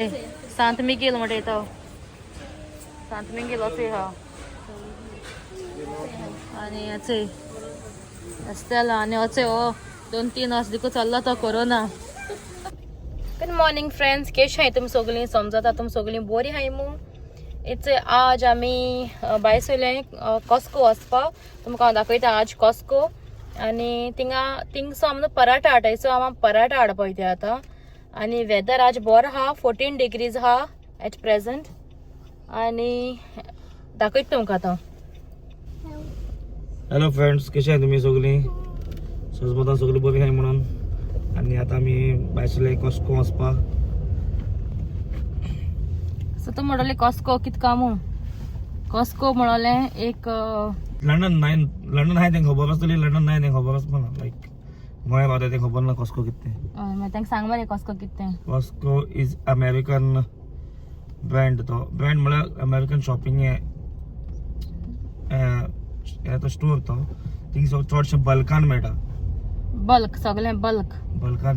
सांत मिगेल म्हणटा तो, सांत मिगेल अचय हा. आनी अचय एस्तेला आनी अचय हो 2-3 वर्स देखून चल्ला तो कोरोना. गुड मॉर्निंग फ्रेंड्स, केश हाय तुमी सगळीं? समजता तुमी सगळीं बरी हाय मू. It's आज आमी भायर सरले कॉस्को वचपाक. तुमकां हांव दाखयता आज कॉस्को. आनी थिंगा थिंगसो आमकां पराठा हाडटाय, सो आमी पराठा हाडपा वयता आतां. आनी वेदर आज बरो आहा, 14 डिग्रीज आहा एट प्रेझेंट. आनी दाखयता तुमकां आतां. हॅलो फ्रेंड्स, कशे आहे तुम्ही सगळीं? सजमतान सगळीं बरी आहाय म्हणून. आनी आतां आमी भायर सरले कॉस्को वचपाक. सो तूं म्हणले कॉस्को कित काम? कॉस्को म्हणलें एक लंडन नाय, लंडन आहाय तेंका खबर आसतली. लंडन नाय तेंका खबर आसपा ना. लायक गोंया पावता तें खबर ना कॉस्को कितें तें. मागीर तांकां सांग मरे कॉस्को कितें तें. Costco is American brand. तो ब्रँड म्हळ्यार अमेरिकन शॉपिंग हें तो स्टोर. तो थिंग चडशें बल्कान मेळटा. बल्क, सगळें बल्क. बल्कान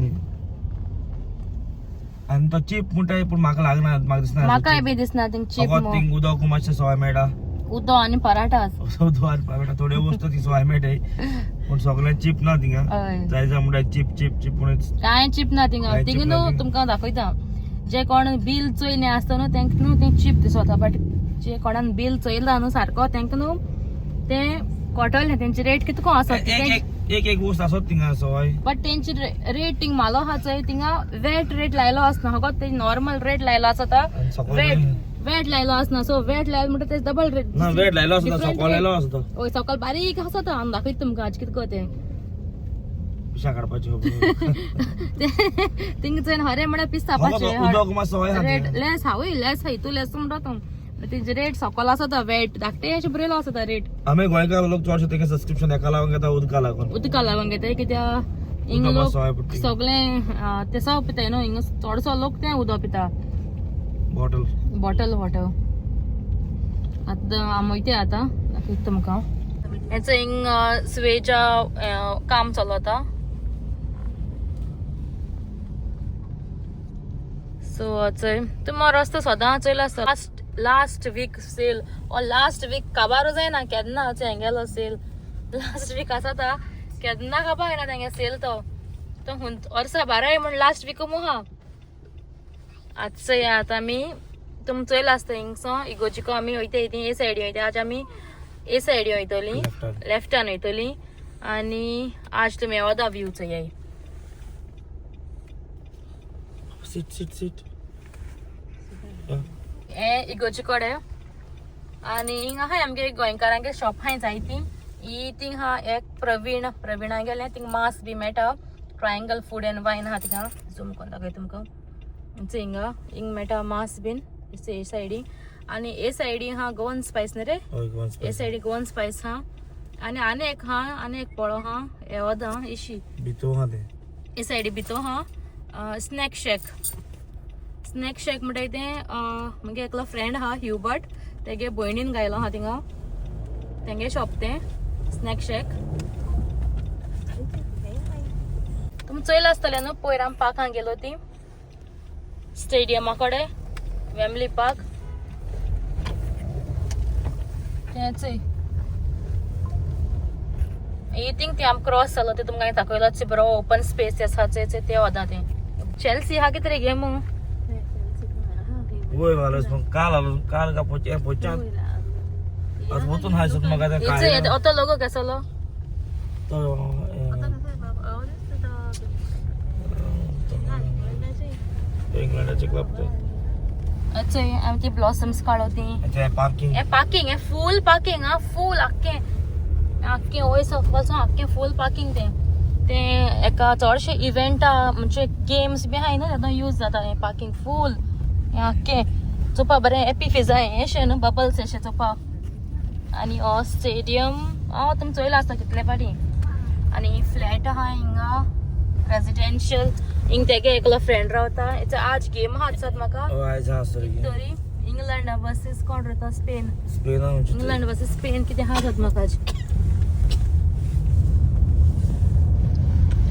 आनी तो चीप म्हणटा, पूण म्हाका लागना, म्हाका दिसना. म्हाकाय बी दिसना थिंग चीप. फकत थिंग उदक मातशें सवाय मेळटा. उदो आनी पराठा. उदक आनी पराठा, थोड्यो वस्तू ती सवाय मेळटाय, पूण सगळें चीप ना थिंगा. हय. जाय जाय म्हणटा चीप चीप चीप, पूण कांय चीप ना थिंगा. कांय थिंगा cheap ना न्हू थिंगा. तुमकां दाखयता, जे कोण बील चोयलें आसता न्हू तेंका न्हू तें चीप दिसता, बट जे कोणान बील चोयला न्हू सारको तेंका न्हू तें कळटलें तेंची रेट कितको आसा. एक एक एक एक वस्त आसत थिंगा सवाय. बट तेंची रेट थिंग म्हालो आहा चोय, थिंगा वेट रेट लायलो आसना, फकत ते नॉर्मल रेट लायलो आसता. आनी सकयल वेट वेट लायलो आसना. सो वेट लायलो म्हणटा ते डबल रेट. ना, वेट लायलो आसता, Different सकयल लायलो आसता. हय, सकयल बारीक आसा तो. हांव दाखयता तुमकां आज कितको तें. पिशा काडपाची खबर. थिंग चोय हरे म्हळ्यार पीस फकत थापाचे उदक मातशें सवाय आहा रेट थिंगा. लेस हांवूय लेस हाय, तूं लेस म्हणटा तूं. तेंचे रेट सकयल आसा तो, वेट धाकटे अशें बरयलो आसा तो रेट. आमी गोंयकार लोक चडशे तेंका सबस्क्रिप्शन हेका लागून घेता, उदका लागून. उदका लागून घेताय कित्याक हिंग उदक लोक सवाय पडटा. सगळे तेसाव पिताय न्हू हिंगा, चडसो लोक ते उदक पिता. बॉटल. Bottle water. आतां आमी वयता आतां, दाखयता तुमकां. हेचो हिंग सुवेच्या काम चालू आतां. सो चोय तुमी रस्तो सदां चोयला आसता. लास्ट लास्ट वीक सेल ओ लास्ट वीक काबार जायना केन्ना हेंगेलो सेल. लास्ट वीक आसा केन्ना काबार येना तेंगे सेल. तो तो वर्सा बाराय म्हण लास्ट वीक मुहा. आज चोय आतां आमी तुमी चोयला आसता हिंगसो इगोजिको आमी वयता ती ए सायडी वयता. आज आमी ए सायडी वयतली, लेफ्टान वयतली. आनी आज तुमी ओदा व्यू चोयाय. Seat seat seat. हे इगोजी कडेन. आनी हिंगा आहाय आमगे गोंयकारांगे शॉप आहाय जायतीं. ही थिंग आहा एक प्रवीण, प्रवीणा गेलें थिंग मास बी मेळटा. ट्रायंगल फूड एंड वायन आहा थिंगा. झूम करून दाखय तुमकां. हिंगा हिंग मेळटा मास बीन हे सायडी. आनी हे सायडी आहा गोवन स्पायस न्ही रे, हे सायडी गोवन स्पायस आहा. आनी आनी एक आहा, आनी एक पळो आहा, हे ओद आहा इशी भितू आहा तें. हे सायडी भितर आहा स्नॅक शॅक. स्नॅक शॅक म्हणटाय तें म्हगे एकलो फ्रेंड आहा ह्युबर्ट, तेगे भयणीन गायलो आहा थिंगा, तेंगे शॉप तें स्नॅक शॅक. तुमी चोयला आसतलें न्हू पयर आमी पार्कान गेलो ती स्टेडियमा कडेन, वेम्बली पार्क तें चोय. ही थिंग ती आमी क्रॉस जालो ते तुमकां दाखयलो बरो ओपन स्पेस आसा चोय ते वता तें. चेल्सी आहा कितें रे गेम? वयर आलोस मग काल आलो, काल का पोचे पोचात आज वचून हाय सुद्धा म्हाका ते काय तो लोगो कसलो तो इंग्लंडाचे क्लब ते. चोय आमी ती ब्लॉसम्स काडो ती. ते पार्किंग. हे पार्किंग, हे फूल पार्किंग आं, फूल आख्खें आख्खें वयर सकल आख्खें फूल पार्किंग तें. तें एका चडशे इव्हेंटा म्हणजे गेम्स बी आहाय न्हू तेन्ना यूज जाता हें पार्किंग फूल. हें आख्खें चोवपा बरें एपी फिजा हें अशें न्हू बबल्स अशें चोवपा. आनी हो स्टेडियम हांव तुमी चोयला आसता कितले फाटीं. आनी फ्लॅट आहा हिंगा रेजिडेन्शियल, हिंग तेगे एकलो फ्रेंड रावता. हेचो आज गेम आहा दिसत म्हाका. आयज आहा सर गेम. तरी इंग्लंड वर्सीस कोण रावता, Spain. Spain. England versus Spain कितें आहा दिसत म्हाका आज.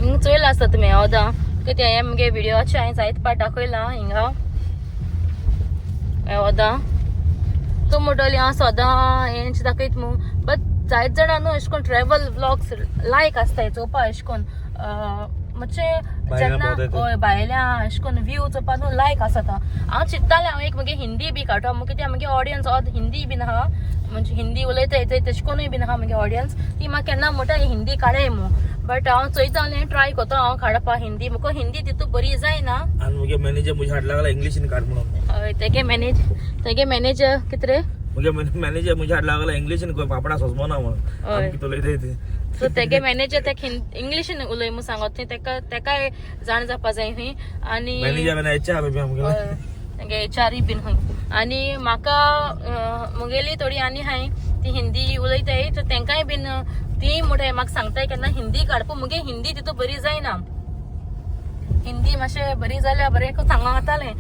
हिंग चोयला आसता तुमी ओदा कितें हे मुगे व्हिडियोचे हांवें जायते पाट दाखयलां हिंगा. ओदां तूं म्हणटली हांव सदां हेंच दाखयत मू, बट जायत जाणां न्हू अशें करून ट्रॅवल व्लॉग्स लायक आसताय चोवपा. अशें करून मातशें भायल्या जेन्ना भोंवताय ते. हय, भायल्या अशें करून व्यू चोवपा न्हू लायक आसता. हांव चिंत्तालें हांव एक मुगे हिंदी बी काडटा मुगे, कित्याक मुगे ऑडियन्स ऑद हिंदी बीन आहा, म्हणजे हिंदी उलयताय ते तशें कोनूय बीन आहा मुगे ऑडियन्स. ती म्हाका केन्ना म्हणटा हिंदी काडाय मू, बट हांव चोयता, ट्राय करता हांव काडपा हिंदी. म्हाका हिंदी तितू बरी जायना. आनी मुगे मॅनेजर मुझे हाड लागला इंग्लिशीन काड म्हणून. हय, तेगे मॅनेजर कितें रे? मुगे मॅनेजर मुझे हाड लागला इंग्लिशीन कोय, पापडा सोजमो ना म्हणून. हय. आमी कितें उलयताय ते. सो तेगे मॅनेजर तेका इंग्लिशीन उलय म्हूण सांगत थंय, तेका तेकाय जाण जावपा जाय खंय. आनी मॅनेजर आनी एच आर बी आमगेले. हय, तेगे एच आर बीन खंय. आनी म्हाका मुगेली थोडी आनी हाय ती हिंदी उलयताय, सो तेंकांय बीन ती म्हणटाय, म्हाका सांगताय केन्ना हिंदी काडपा. मुगे हिंदी तितू बरी जायना. हिंदी मातशें बरी जाल्यार बरें सांगोंक जातालें.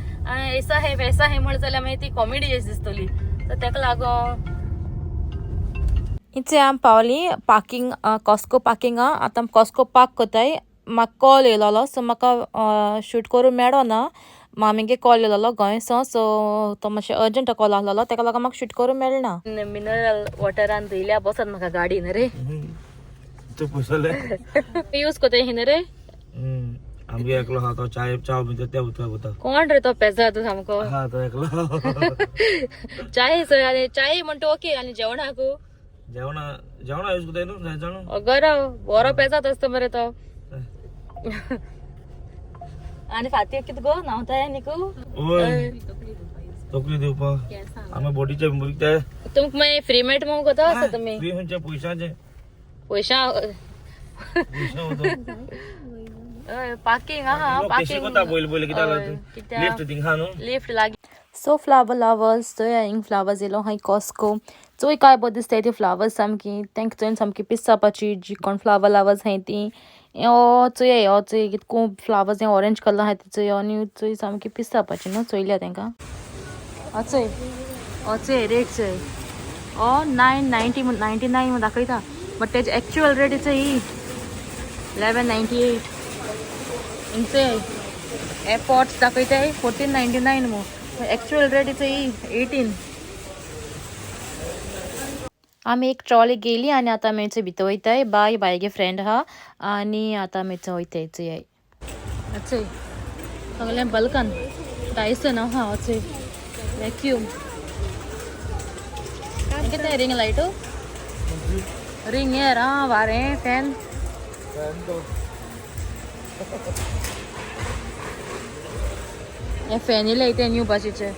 ऐसा है वैसा है म्हण जाल्यार मागीर ती कॉमेडी अशी दिसतली, सो तेका लागोन. इचे आमी पावली पार्किंग, कॉस्को पार्किंगा. आतां कॉस्को पार्क करताय. म्हाका कॉल येयलोलो, सो म्हाका शूट करूंक मेळो ना. मामीगे कॉल येयलोलो गोंयसो, सो तो मातशें अर्जंट कॉल आसलेलो, तेका लागून म्हाका शूट करूंक मेळना. मिनरल वॉटरान धुयल्या बसत म्हाका गाडीन रे. तूं पयसले. यूज करताय हिन रे. आमगे एकलो आहा तो चाय चाव बी त्या उदकाक वता. कोण रे तो पेजा तूं सामको? हा, तो एकलो. चाय सर आनी चाय म्हणटा ओके, आनी जेवणाकू? जेवणा जेवणा यूज करताय न्हू जाय जाण. अगर बरो पेजात आसता मरे तो. आनी फाती कितें गो न्हांवताय न्ही? ओय, तकली दिवपाक आमी बोटीचे भुरगे ते. तुमकां मागीर फ्री मेळटा म्हणून कोता आसता तुमी. फ्री खंयच्या पयशांचे. पयशा. पयशा वता. पार्किंग आहा. कशी पार्किंग कोता पयलीं पयलीं कित्याक कित्याक? लिफ्ट थिंगा न्हू. लिफ्ट लागीं. सो फ्लावर लवर्स, चोया हिंग फ्लावर्स येयलो हांय कॉस्को. चोय काय बरें दिसताय ती फ्लावर्स सामकी. तेंका चोयन सामकी पिस जावपाची. जी कोण फ्लावर लवर्स आहाय ती हो चोया, हो चोय कितको फ्लावर्स हे ऑरेंज कलर आहाय ते चोय. आनी चोय सामकी पिस जावपाची न्हू चोयल्या तेंकां. अचय अचय रेट चोय, ओ 990 99 म्हूण दाखयता, बट तेजे एक्चुअल रेट चोय ही 1198. हिंगचे एअरपॉड्स दाखयताय 1499 म्हूण, एक्चुअल रेट चोय 18. आमी एक ट्रॉली गेली आनी आतां आमी भितर वयताय. बाय बायगे फ्रेंड आहा आनी आतां आमी थंय वयताय. चोयाय, अचय सगळें बल्कान डायसन आहा. अचय वॅक्यूम कितें, रिंग लायट, रिंग येर आं, वारें फॅन. हे फॅन येयले ते न्यू भाशेचे.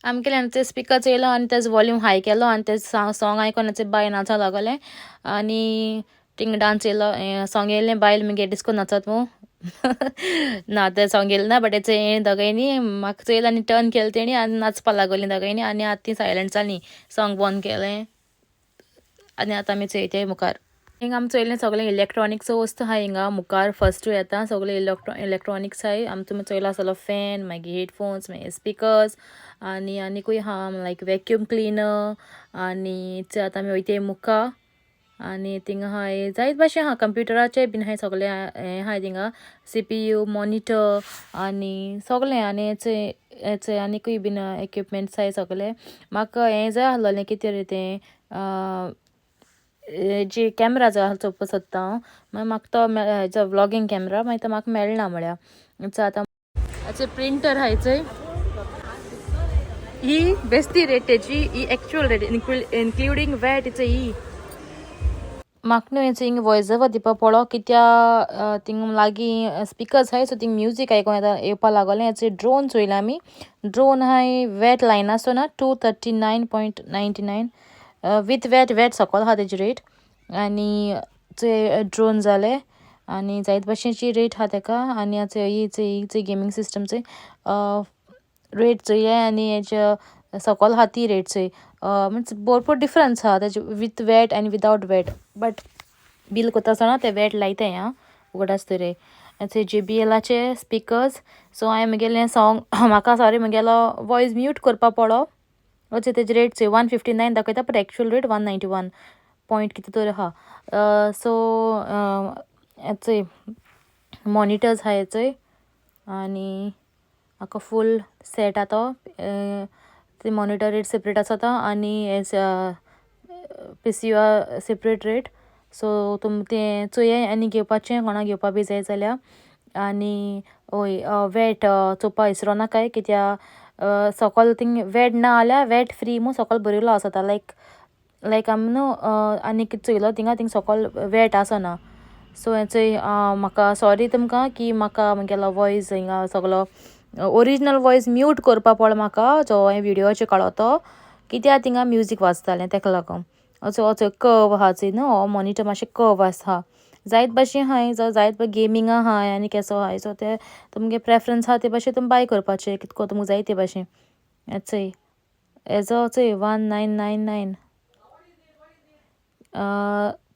आमी केलें ते स्पिकर चोयलो आनी तेजो वॉल्यूम हाय केलो आनी ते सॉंग आयकोन बाय नाचोंक लागोलें. आनी थिंग डांस येयलो, सॉंग येयलें, बायल मागीर डिस्को नाचत मू ना. तें सॉंग येयलें ना, बट हें दोगांयनी म्हाका चोयलें आनी टर्न केलें तेणी आनी नाचपा लागोलीं दोगांयनी. आनी आतां ती सायलंट जालीं, सॉंग बंद केलें आनी आतां आमी चोयताय मुखार. हिंगा आमी चोयलें सगळें इलेक्ट्रॉनिक्स वस्तू आहा. हिंगा मुखार फर्स्टूय येता सगळे इलेक्ट्रॉनिक्स आहाय. आमी तुमी चोयला आसतलो फॅन, मागीर हेडफोन्स, मागीर स्पिकर्स आनी आनीकूय आहा लायक वॅक्यूम क्लिनर. आनी आतां आमी वयताय मुखार आनी थिंगा आहाय जायत भाशेन आहा, कंप्युटराचे बीन आहाय, सगळें हें आहाय थिंगा, सीपीयू, मॉनिटर आनी सगळें. आनी हेचे आनीकूय बीन इक्विपमेंट्स आहाय सगळे. म्हाका हें जाय आसलोलें, कितें रे तें, जी कॅमरा जाय आसलो चोवपाक सोदता हांव. मागीर म्हाका तो हेजो व्लॉगींग कॅमरा, मागीर तो म्हाका मेळना म्हळ्यार. आतां हाचे प्रिंटर आहाय चोय, ही बेस्ती रेट तेजी, ही actual rate including VAT it's ही. म्हाका न्हू हें हिंग वॉयस ओवर दिवपा पडलो, कित्या थिंग लागीं स्पिकर्स आहाय, सो थिंग म्युजीक आयकोंक येता येवपा लागोलें. हेचे ड्रोन चोयले आमी. ड्रोन आहाय वॅट लायनासतना 239.99 with VAT. VAT सकल आहा तेजी रेट. आनी चोय ड्रोन जाले आनी जायत भाशेची रेट आहा तेका. आनी आतां ही गेमींग सिस्टम चोय, रेट चोय आनी हेजे सकल आहा ती रेट चोय, मिन्स भरपूर डिफरंस आहा तेजे विथ वॅट आनी विदावट वॅट. बट बील कोत्ता आसतना ते वॅट लायताय आं, उगडास दवराय. जेबीएलाचे स्पिकर्स. सो हांवें म्हगेलें सॉंग, म्हाका सॉरी, म्हगेलो वॉयस म्यूट करपा पडलो. अशें तेजे रेट चोय, 159 दाखयता, but actual rate 191 point कितें तरी आहा. सो चोय. मॉनिटर्स आहाय चोय आनी आख्खो फूल सेट आहा तो. ते मॉनिटर रेट सेपरेट आसा तो आनी PCU separate rate. So तुम तें चोयाय आनी घेवपाचें कोणा घेवपा बी जाय जाल्यार. आनी वोय वेट चोवपा इसरो नाकाय कित्या सोकोल थिंग वेट ना जाल्यार वेट फ्री म्हूण सोकोल बरयलो आसता. लायक लायक आमी न्हू आनी कितें चोयलो थिंगा थिंग सोकोल वेट आसना. सो हें चोय म्हाका सॉरी तुमकां की म्हाका म्हगेलो वॉयस हिंगा सगलो ओरिजिनल वॉयस म्यूट करपा पडलो म्हाका जो हांवें विडियोचेर काडलो तो, कित्याक थिंगा म्युजीक वाजतालें तेका लागून. असो असो कर्व आहा चोय न्हू, हो मॉनिटर मातशें कर्व आसा जायत भाशेन आहाय, जो जायत गेमींग आहाय आनी केसो आहाय. सो ते तुमगे प्रेफरन्स आहा ते भाशेन तुमी बाय करपाचें कितको तुमकां जाय ते भाशेन. हें चोय हेजो चोय 1999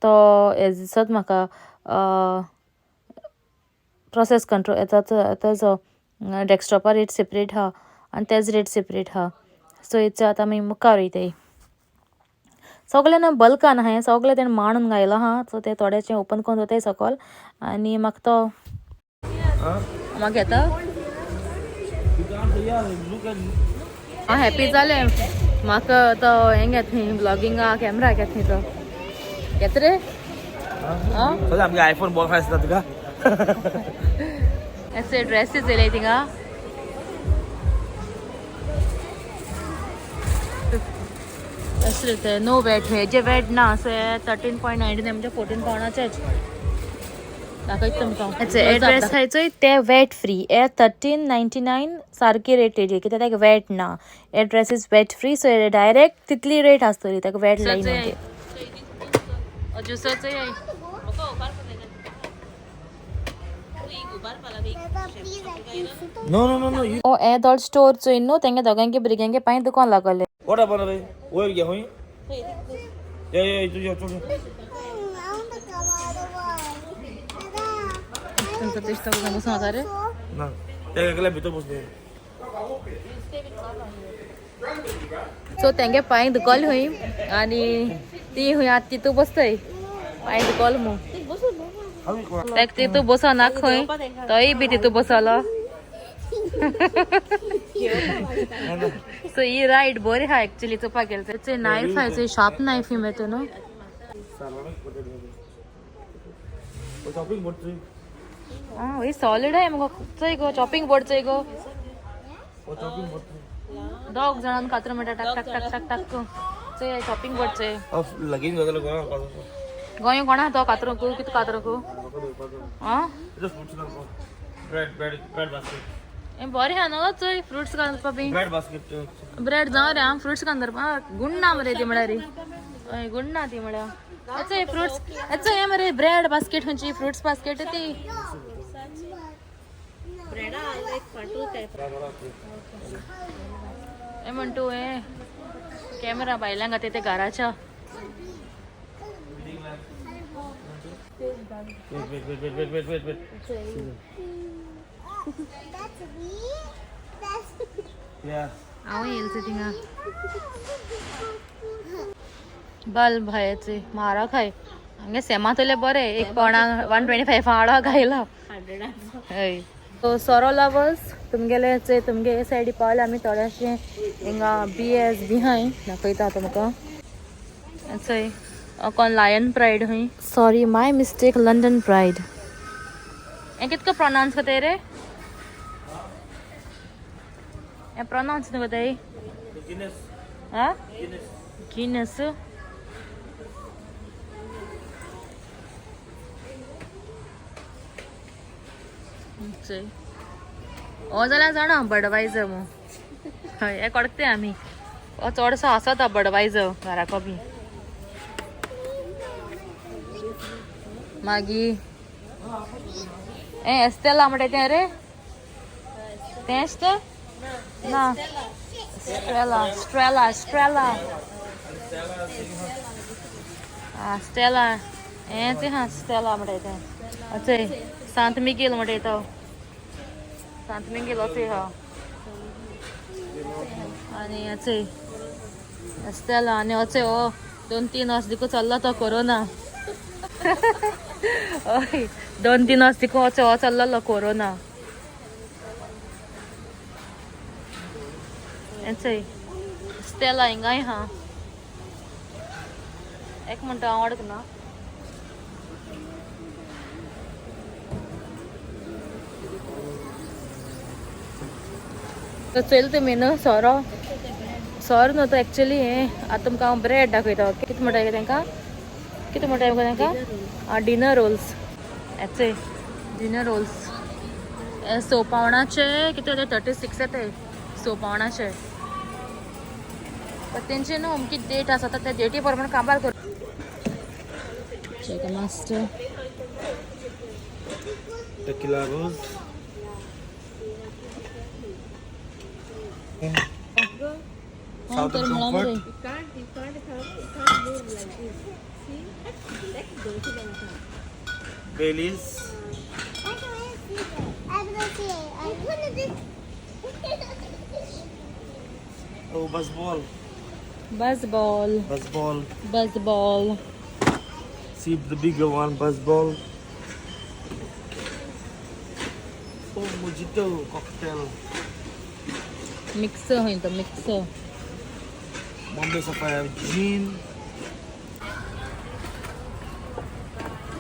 तो हेज दिसत म्हाका प्रोसेस कंट्रोल येता तेजो डेस्कटॉपा रेट सेपरेट आहा आनी तेज रेट सेपरेट आहा. सो हेचो आतां आमी मुखार वयताय. सगळें न्हू बल्कान आहा, सगळें तेणें मांडून घायलो आहा. सो ते थोडेशें ओपन करून दवरताय सकल आनी म्हाका तो म्हाका घेता. हांव हॅपी जालें म्हाका तो हें घेत न्ही ब्लॉगिंगा कॅमरा घेत न्ही तो घेत रे. आमगे आयफोन बरो आसता तुका. अशे ड्रेसीस येयले थिंगा. असले ते नो वेट, हेजे वेट ना. सो हे 13.99 म्हणजे 14 पावंडाचेच दाखयता तुमकां. ड्रेस आहाय चोय ते वेट फ्री हे 13.99 सारकी रेट तेजी कित्याक ताका वेट ना. हे dress is VAT free, so direct तितली रेट आसतली ताका वेट लायना ते. No no no no. ओ हे दोळ स्टोर चोय न्हू तेंगे दोगांके भुरग्यांके पांय दुकान लागले. What about रे वयर घे खंय ये ये तुझ्या तुझ्या तुमचं दिसता बसून वता रे. ना ते एकल्या भितर बसले. सो तेंगे पांय दुखोल खंय आनी ती खंय आतां तितू बसतय पांय दुखोल मू तेक तितू बसना खंय तोय बी तितू बसलो. सो ही रायड बरी आहा एक्चुली चोवपाक गेल्यार. चोय नायफ आहा चोय शार्प नायफ ही मेळटा न्हू. चॉपिंग बोर्ड चोय. आं ही सॉलिड आहे मुगो चोय गो चॉपिंग बोर्ड चोय गो. चॉपिंग बोर्ड दोग जाणांक कातर म्हणटा टाक टाक टाक टाक टाक चोय चॉपिंग बोर्ड चोय. लगीन जातलो गोंया गोंय कोणा तो कातरूंक कितें कातरूंक आं ब्रेड ब्रेड ब्रेड बास्केट हें बरें आहा न्हू चोय फ्रुट्स घालपा बी ब्रेड बास्केट ब्रेड जावं रे आं फ्रुट्स घालून गुण ना मरे ती म्हळ्यार हय गुण ना ती म्हळ्यार. चोय फ्रुट्स चोय हें मरे ब्रेड बास्केट खंयची फ्रुट्स बास्केट ती. हें म्हण तूं हें कॅमेरा बायलांक खातीर ते घराच्या. Wait wait wait wait wait wait wait. हांव येयलचे थिंगा बल्ब हाय म्हारग हाय हांगे सेमा तोले बरें एक पावणाक 125 हाडो घायला. हय सो सोरो लवर्स तुमगेले चोय तुमगे हे सायडी पावले आमी थोडेशे हिंगा बी एस बी हाय दाखयता तुमकां. चोय कोण लायन प्रायड खंय, sorry my mistake London pride. हें कितको प्रोनावन्स करताय रे, हें प्रोनावन्स न्हू करताय? आं गिनस. चोय हो जाल्यार जाणा बडवायजर मू. हय हें कडकते आमी हो चडसो आसता बडवायजर घराको बी. मागीर हें एस्तेला म्हणटा तें रे, तेंच तें ना स्ट्रेला स्ट्रेला स्ट्रेला आं स्टेला हें तें हा स्टेला म्हणटा तें. चोय सांत मिगेल म्हणटा तो, सांत मिगेल चोय हा. आनी चोय एस्तेला आनी अचोय हो 2-3 वर्स देखून चल्ला तो कोरोना. हय 2-3 वर्स तिको हो चल्लोलो कोरोना. हेंचय स्टेला हिंगाय हा. एक मिनट हांव अडक ना. तर चोयलें तुमी न्हू सोरो सोरो न्हू तो एक्चुली हें आतां तुमकां हांव ब्रेड दाखयता. कितें म्हणटा तेंकां, कितें म्हणटा गो तेंकां? Dinner rolls. हेचे डिनर रोल्स 6 पावंडाचे कितें ते 36 येताय 6 पावंडाचे. पण तेंचे न्हू अमकी डेट आसा त्या डेटी प्रमाणे काबार कर. Master Tequila rose. Southern Comfort. Baileys. Oh, buzz ball. Buzz ball. Buzz ball. Buzz ball. See the bigger one, buzz ball. Oh, mojito cocktail. Mixer होई तो mixer. Bombay Sapphire gin.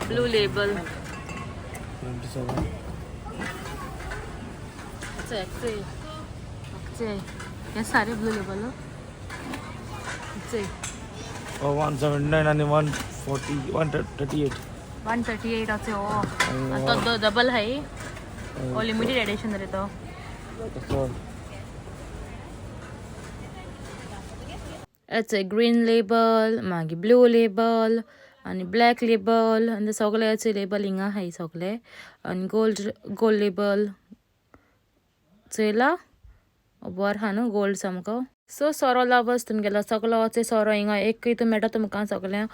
Blue Label. 27. हे सारे blue label. Oh, 179 आणि 140, 138. 138 असे हो. तो double आहे. ओ limited edition रे तो. याचे ग्रीन लेबल, मागीर ब्लू लेबल आनी ब्लॅक लेबल आनी सगळे याचे लेबल हिंगा आहाय सगळे. आनी गोल्ड गोल्ड लेबल चोयला बरो आहा न्हू गोल्ड सामको. सो सोरो लवर्स तुमगेलो सगलो वचे सोरो हिंगा एक हितून मेळटा तुमकां सगळें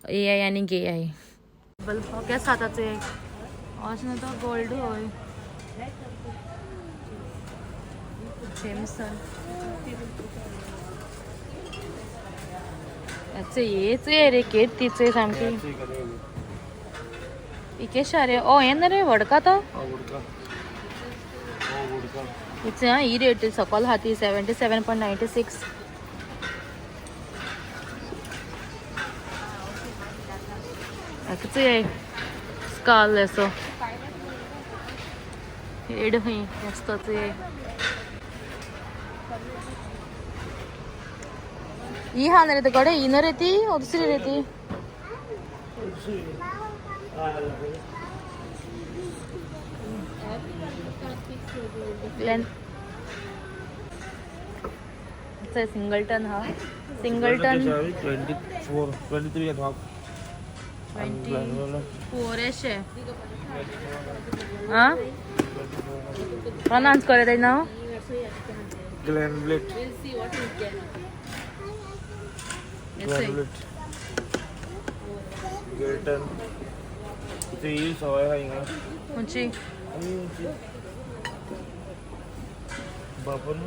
ए I आनी गे I. Okay साताचे अशें न्हू तो गोल्ड हय. जेमसन हेच रे केत तिचे सामकी इकेशा रे. ओ हें न्हू रे वडका तो इचे. हा ही रेट सकल आहा ती 77.96. स्काल असो हेड खंय मस्त. ही हा न्ही रे तुकडे ही न्हू रे ती ओ दुसरी रे ती. सिंगलटन हा सिंगलटन 24, 23 and half. 24 अशें. आं प्रोनाउंस करे नांव. Glenlivet. Glenlivet. Gilton. इथे ही सवय आहे हिंगा. खंयची? आनी उंची. बापून.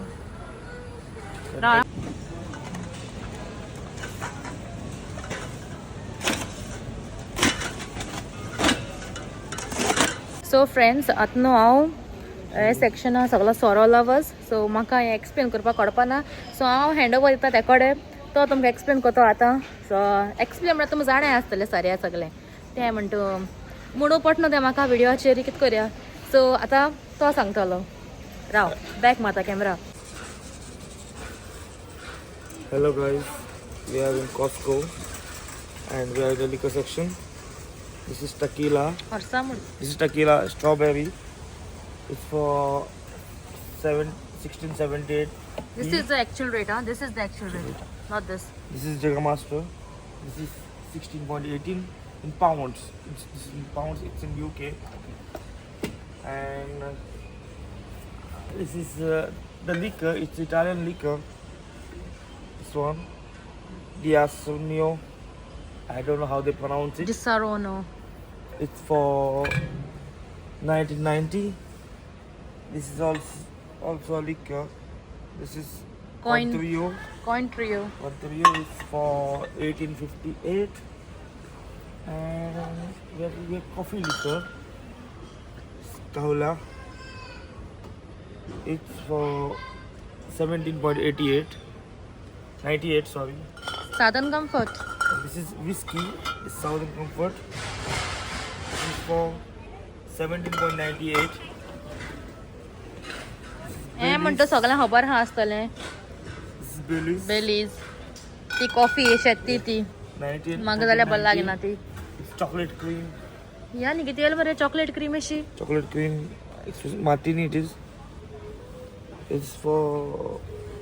सो फ्रेंड्स आतां न्हू हांव हे सेक्शन सगळो सोरो लवर्स. सो म्हाका हें एक्सप्लेन करपाक कळपा ना. सो हांव हँड ओवर दिता त्या कडेन, तो तुमकां एक्सप्लेन करता आतां. सो एक्सप्लेन म्हळ्यार तुमकां जाणा आसतलें सारे सगळें तें म्हणटा म्हणून पटना तें म्हाका व्हिडियोचेर कितें करया. सो आतां तो सांगतलो. राव बॅक मारता camera. Hello guys, we are in Costco and we are in the liquor section. This is tequila. This is tequila strawberry. It's for 1678. This is the actual rate, huh? This is the actual rate, not this. This is Jägermeister. This is 16.18 in pounds. This is in pounds. It's in UK. And this is the liquor. It's Italian liquor. This one, Disaronno. I don't know how they pronounce it. Disaronno. It's for 1990. This is also a liquor. This is Coin. Cointreau. Cointreau. Cointreau is for 1858. And we have coffee liquor. Kahlua. It's for 17.88, 98, sorry. Southern Comfort. And this is whiskey, it's Southern Comfort. This is for 17.98. हे म्हणटा सगळ्यांक खबर आहा आसतलें. This is Baileys. Belize ती coffee शेती ती 19. म्हाका जाल्यार बरें लागना ती. It's chocolate cream. या न्ही कितें येयलें मरे चॉकलेट क्रीम अशी. Chocolate cream. It's martini it is. It's for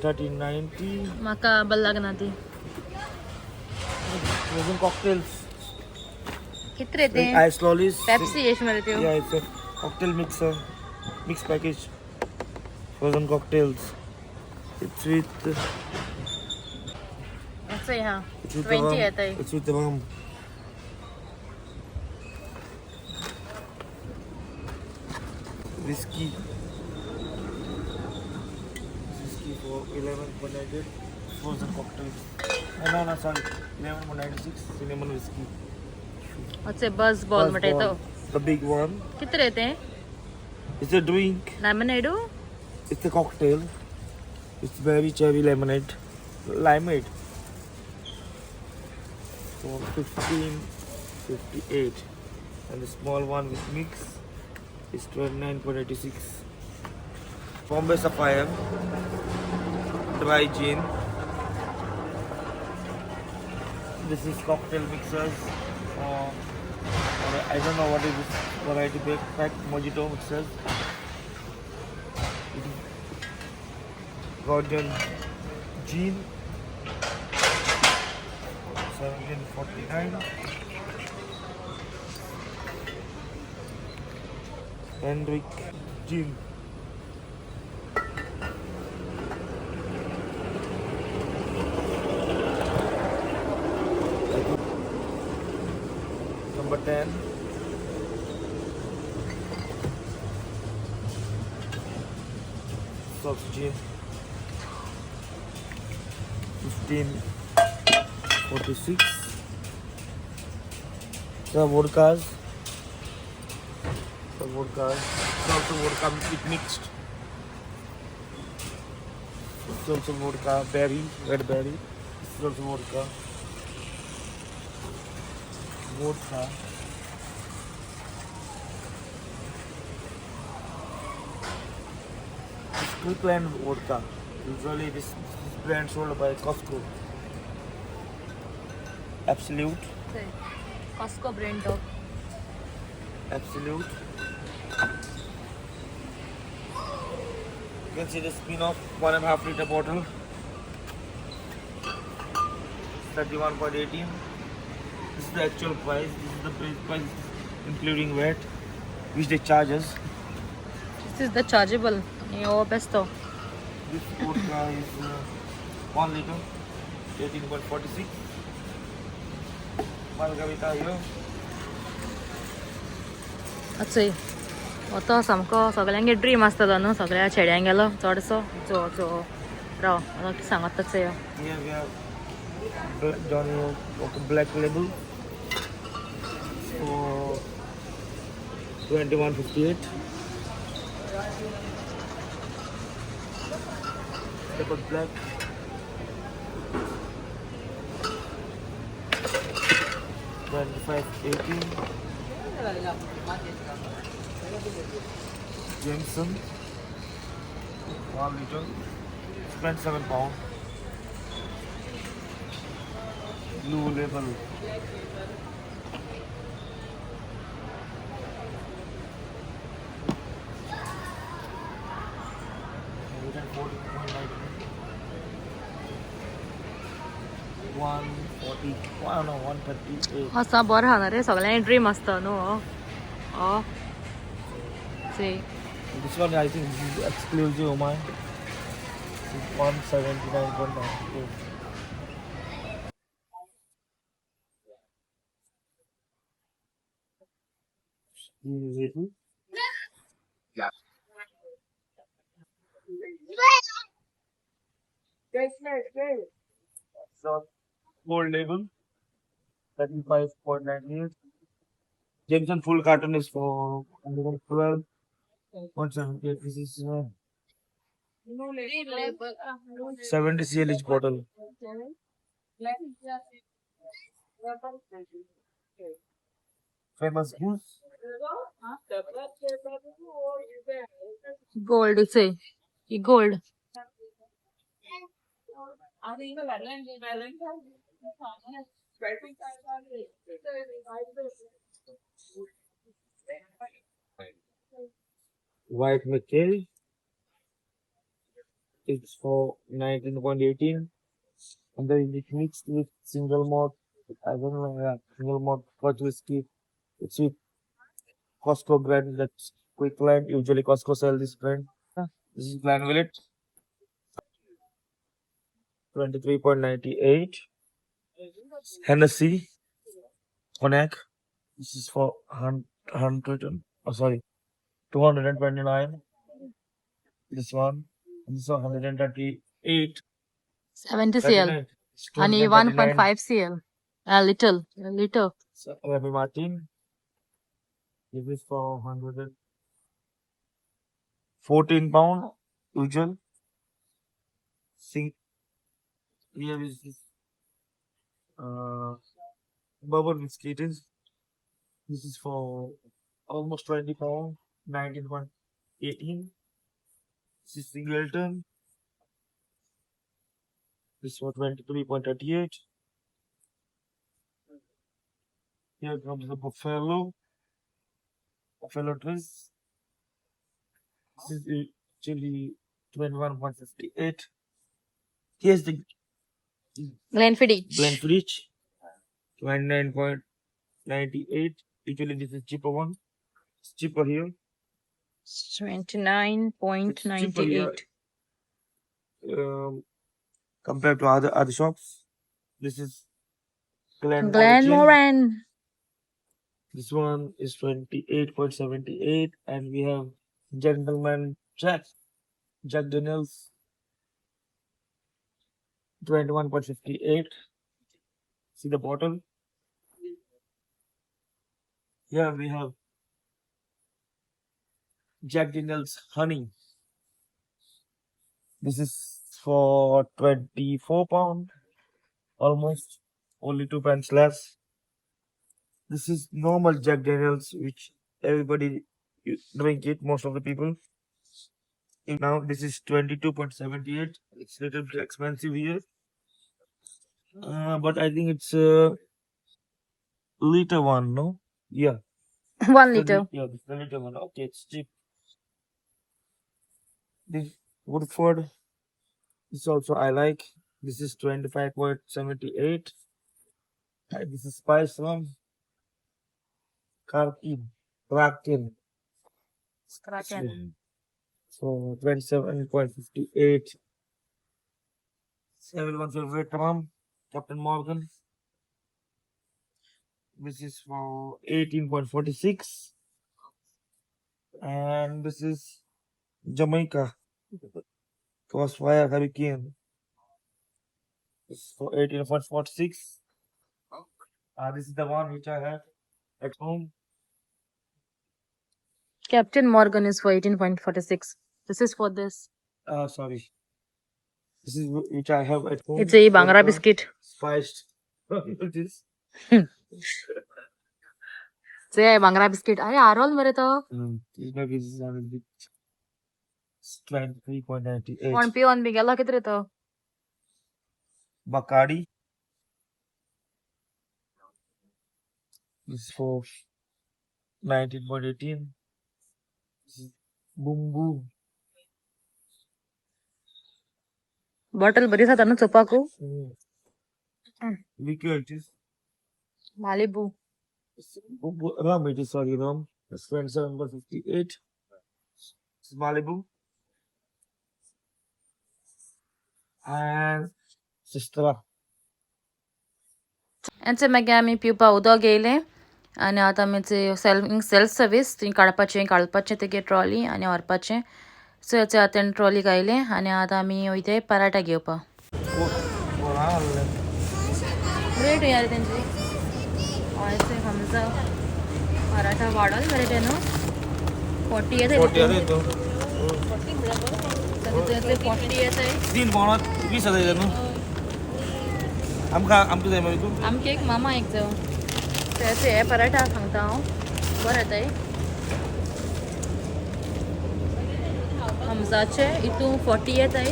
13.90. म्हाका बरें लागना ती. Frozen cocktails. कितें रे तें? Ice lollies. Pepsi येश मरे त्यो. Yeah, it's a cocktail mixer, mix package. Frozen cocktails. It's with असं हा it's with the 20 rum. येताय. It's with the rum. Whiskey. Whiskey for 11.98. Frozen cocktails. No, no, sorry. 11.96 cinnamon whiskey. अचे बस ball Buzz म्हणटा ball. तो. The big one. कितें रे तें? It's a drink. Lemonade? It's a cocktail. It's berry cherry lemonade. Limeade. For 15.58. And the small one with mix is 29.86. Bombay Sapphire. Dry gin. This is cocktail mixers. Or I don't know what is this variety pack mojito mixers. It is Gordon Gin 1749. Hendrick Gin. Number 10. Soft gin. 15.46. The vodkas. The vodkas. It's also vodka with mixed. It's also vodka berry, red berry. This is also vodka. Vodka. This Kirkland vodka. Usually this brand sold by Costco. Absolute. Costco brand तो. Absolute. You can see the spin-off 1.5 liter bottle. 31.18. This is the actual price. This is the price including VAT, which they charge us. This is the chargeable. हो बेस्तो. This vodka is 1 liter, 18.46. Margarita here. अचय हो सामको सगळ्यांगे dream आसतलो न्हू सगळ्या चेड्यांगेलो चडसो जो जो राव आतां सांगत तशें. Here we have Johnny Walker Black Label for 21.58. Double black. 25.18. Jameson 1 liter, 27 pound. Blue Label. 140, I don't know, 138. असा बरो आहा रे सगळ्यांनी ड्रीम आसता न्हू हो. हो See. This one I think this is exclusive Oman. This is 179.98. Yeah. So gold label 35.98. Jameson full carton is for 112. 178. This is 70 cl each bottle. Famous Goose. Gold say gold. White McKay. It's for 19.18. And then it mixed with single malt. I don't know, yeah, single malt Scotch whiskey. It's with Costco brand. That's Quickline. Usually Costco sell this brand. This is Glenlivet. 23.98. Hennessy Cognac. This is for 100, oh, sorry, 229. This one. And this one 138. 70 CL 39. It's आणि one point 239. Five CL little litre. So, Remy Martin. This is for 114 pound usual. Sing here is this uh bourbon whiskey it is. This is for almost 20 pound, 19.18. This is Singleton. This for 23.38. Here comes the Buffalo. Buffalo Trace. This is actually 21.58. Here's the Glenfiddich. Glenfiddich, 29.98. Usually this is cheaper one. It's cheaper here. Twenty nine point It's cheaper ninety here eight. Compared to other shops. This is Glenmorangie. Glenmoran. This one is 28.78, and we have Gentleman Jack, Jack Daniels, 21.58. See the bottle. Here we have Jack Daniels Honey. This is for 24 pound, almost only 2 pence less. This is normal Jack Daniels, which everybody drink it, most of the people. Now this is 22.78. It's little bit expensive here, but I think it's a liter one, no? Yeah, One the litre. Yeah, this is the liter one. Okay, it's cheap. This Woodford is also I like. This is 25.78. This is spice rum. Kraken. Kraken. Kraken. So 27.58. Everyone's favorite rum, Captain Morgan. This is for 18.46. And this is Jamaica Crossfire Hurricane. This is for 18.46. This is the one which I have at home. Captain Morgan is for 18.46. This is for this. Sorry. This is which I have at home. It's a Bangra Vodka biscuit. Spiced. This. ते आहे Bangra biscuit. अरे आरोल मरे तो. This maybe this is a little bit. It's 23.98. कोण पिवन बी गेलो किती रे तो. Bacardi. This is for 19.18. This is Boom Boom. Bottle बरी जाता न्हू चोवपाकू. Liquor it is. Malibu. It's Boom Boom rum it is, sorry, rum. It's 27.58. This is Malibu. And Sistra. यांचे मागीर आमी पिवपा उदक घेयलें आनी आतां आमी सेल्फ सेल्फ सर्वीस थंय काडपाचें काडपाचें तेगे ट्रॉली आनी व्हरपाचें. सो हेचे आतां ट्रॉली घायलें आनी आतां आमी वयताय पराठा घेवपाक. रेट यार तेंची हय हमजा पराठा वाडोल मरे ते न्हू. 40 येताय. 40 येता हितून. 40 येताय. 3 पावंडात 20 जाता न्हू. आमकां आमकां जाय मागीर तूं. आमके एक मामा एक जाव ते हे पराठा सांगता हांव, बरें येताय हमजाचे हितून 40 येताय.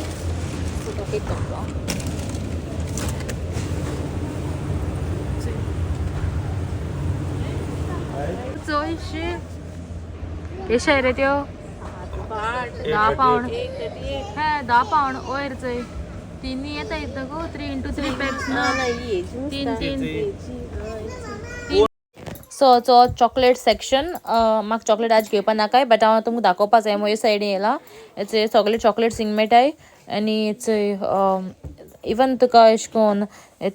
दाखयता. चोयशी केशे रे त्यो? 10 पावंड हे, 10 पावंड वयर चोय. तिनी येता इथं गो, 3 इंटू 3 पॅक्स ना, तीन तीन. सो चो चॉकलेट सेक्शन. म्हाका चॉकलेट आज घेवपा नाकाय, बट हांव तुमकां दाखोवपा जाय म्हूण हे सायडीन येयला. हेचे सगळे चॉकलेट्स हिंग मेळटाय. आनी इवन तुका एशें कोन्न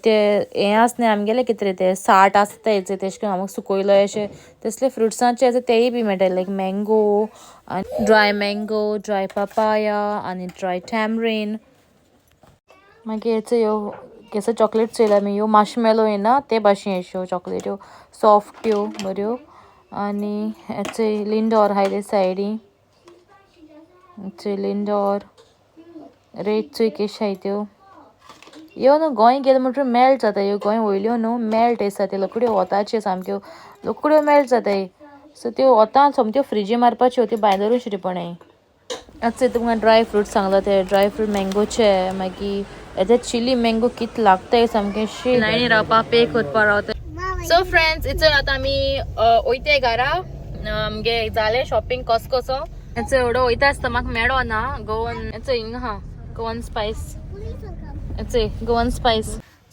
ते हें आसा न्ही आमगेलें, कितें रे ते 60 आसता हेचे, तेशें कोन्न आमकां सुकयलो अशें तसले फ्रुट्सांचे आसा, तेय बी मेळटाय, लायक मँगो आनी ड्राय मँगो, ड्राय पापाया आनी ड्राय टॅमरीन. मागीर हेचे ह्यो केसो चॉकलेट चोयला आमी, ह्यो माशमेलो येना ते भाशेन अश्यो चॉकलेट्यो, सॉफ्ट्यो बऱ्यो. आनी हेचे लिंडोर आहाय ते सायडी. हेचे लिंडोर रेट चोय केश आहाय त्यो. ह्यो न्हू गोंय गेले म्हणटकीर मेल्ट जाता ह्यो. गोंय वयल्यो न्हू मेल्ट आसता त्यो, रोकड्यो वताच्यो, सामक्यो रोकड्यो मेल्ट जाताय. सो त्यो वतान सोमत्यो फ्रिजी मारपाच्यो, त्यो भायर धरून शिरपणाय. आतां तुमकां ड्राय फ्रूट सांगला ते ड्राय फ्रूट मँगोचे. मागीर येते चिली मँगो कित लागताय सामकें शी. लायनी रावपा पे करपा रावता. सो फ्रेंड्स, इचल आतां आमी वयते घरा. आमगे जालें शॉपिंग कॉस्कोचो. हेचो एवढो वयता आसता म्हाका मेळो ना गोवन. हेचो हिंगा आहा गोवन स्पायस, हेचे गोवन स्पायस.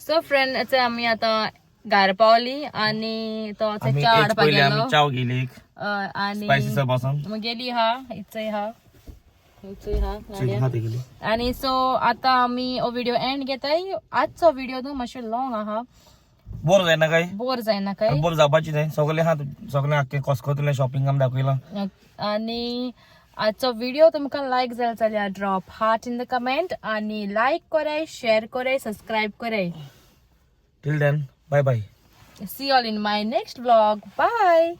सो फ्रेंड, हेचे आमी आतां घार पावली आनी तो च्या हाडपाक गेलो. चाव गेली. आनी स्पायसी सब. गेली हा, इचय हा, इचय हा. गेली. आनी सो आतां आमी हो व्हिडिओ एंड घेताय. आजचो व्हिडिओ न्हू मातशें लॉंग आहा. बोर जायना काय? बोर जायना काय. बोर जावपाची न्हय. सगळे हा, सगळे आख्खे कॉस्कोतले शॉपिंग आमी दाखयलां. आनी आजचो व्हिडिओ तुमकां लायक जालो जाल्यार drop heart in the comment आनी लायक कराय, शेअर कराय, सबस्क्रायब कराय. Till then, bye bye. See all in my next vlog. Bye.